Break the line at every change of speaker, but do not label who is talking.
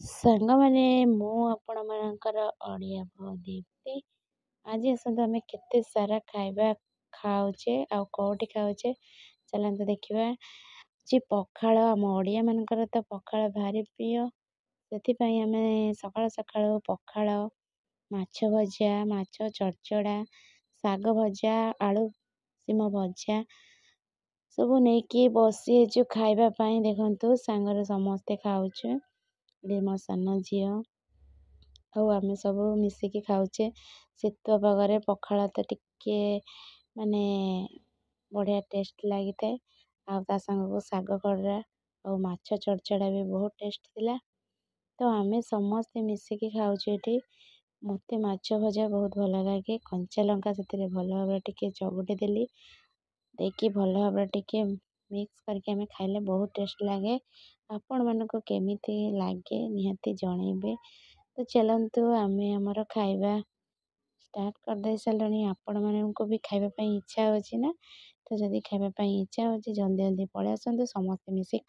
ସାଙ୍ଗମାନେ, ମୁଁ ଆପଣମାନଙ୍କର ଓଡ଼ିଆ ବୋହୂ ଦୀପ୍ତି। ଆଜି ଆସନ୍ତୁ ଆମେ କେତେ ସାରା ଖାଇବା ଖାଉଛେ ଆଉ କେଉଁଠି ଖାଉଛେ, ଚାଲନ୍ତୁ ଦେଖିବା। ଯେ ପଖାଳ, ଆମ ଓଡ଼ିଆମାନଙ୍କର ତ ପଖାଳ ଭାରି ପ୍ରିୟ। ସେଥିପାଇଁ ଆମେ ସକାଳୁ ସକାଳୁ ପଖାଳ, ମାଛ ଭଜା, ମାଛ ଚଡ଼ଚଡ଼ା, ଶାଗ ଭଜା, ଆଳୁ ଶିମ ଭଜା ସବୁ ନେଇକି ବସିଯାଇଛୁ ଖାଇବା ପାଇଁ। ଦେଖନ୍ତୁ, ସାଙ୍ଗରେ ସମସ୍ତେ ଖାଉଛୁ। ଏଠି ମୋ ସାନ ଝିଅ ଆଉ ଆମେ ସବୁ ମିଶିକି ଖାଉଛେ। ଶୀତ ପାଗରେ ପଖାଳ ତ ଟିକେ ମାନେ ବଢ଼ିଆ ଟେଷ୍ଟ ଲାଗିଥାଏ, ଆଉ ତା ସାଙ୍ଗକୁ ଶାଗ ଖରଡ଼ା ଆଉ ମାଛ ଚଡ଼ଚଡ଼ା ବି ବହୁତ ଟେଷ୍ଟ ଥିଲା। ତ ଆମେ ସମସ୍ତେ ମିଶିକି ଖାଉଛୁ ଏଠି। ମୋତେ ମାଛ ଭଜା ବହୁତ ଭଲ ଲାଗେ। କଞ୍ଚା ଲଙ୍କା ସେଥିରେ ଭଲ ଭାବରେ ଟିକେ ଚକୁଟି ଦେଲି, ଦେଇକି ଭଲ ଭାବରେ ଟିକେ ମିକ୍ସ କରିକି ଆମେ ଖାଇଲେ ବହୁତ ଟେଷ୍ଟ ଲାଗେ। ଆପଣମାନଙ୍କୁ କେମିତି ଲାଗେ ନିହାତି ଜଣେଇବେ। ତ ଚାଲନ୍ତୁ, ଆମେ ଆମର ଖାଇବା ଷ୍ଟାର୍ଟ କରିଦେଇ ସାରିଲୁଣି। ଆପଣମାନଙ୍କୁ ବି ଖାଇବା ପାଇଁ ଇଚ୍ଛା ହେଉଛି ନା? ତ ଯଦି ଖାଇବା ପାଇଁ ଇଚ୍ଛା ହେଉଛି, ଜଲ୍ଦି ଜଲ୍ଦି ପଳେଇ ଆସନ୍ତୁ, ସମସ୍ତେ ମିଶିକି